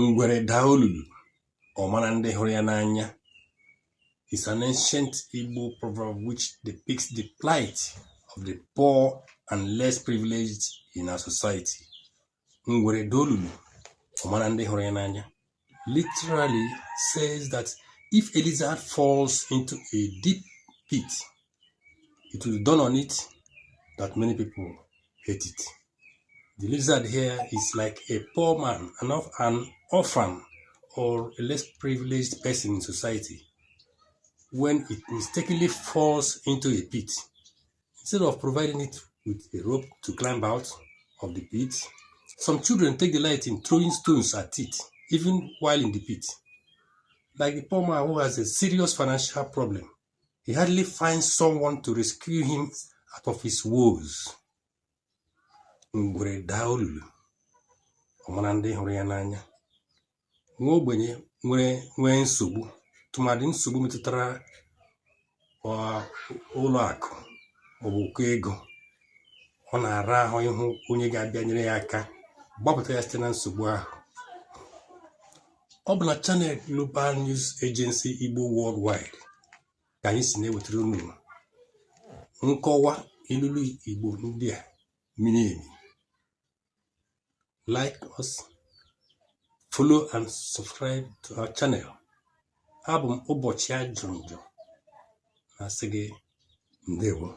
Ngwere daa olulu, ọ mara ndị hụrụ ya n'anya is an ancient Igbo proverb which depicts the plight of the poor and less privileged in our society. Ngwere daa olulu, ọ mara ndị hụrụ ya n'anya literally says that if a lizard falls into a deep pit, it will dawn on it that many people hate it. The lizard here is like a poor man, an orphan, or a less privileged person in society. When it mistakenly falls into a pit, instead of providing it with a rope to climb out of the pit, some children take delight in throwing stones at it, even while in the pit. Like the poor man who has a serious financial problem, he hardly finds someone to rescue him out of his woes. Ngwere daa olulu, ọ mara ndị hụrụ ya n'anya. Nwa ogbenye nwere nwee nsogbu, tụmadị nsogbu metụtara ụlọ akụ maọbụ ụkọ ego, ọ na-ara ahụ ịhụ onye ga-abịa nyere ya aka gbapụta ya site na nsogbu ahụ. Ọ bụ na channel Global News Agency Igbo Worldwide ka anyị si na-ewetara unu nkọwa ilulu Igbo ndị a miri emi. Like us, follow and subscribe to our channel. Abụ m Ụbọchị Ajụrụ Njọ na-asị gị ndewo.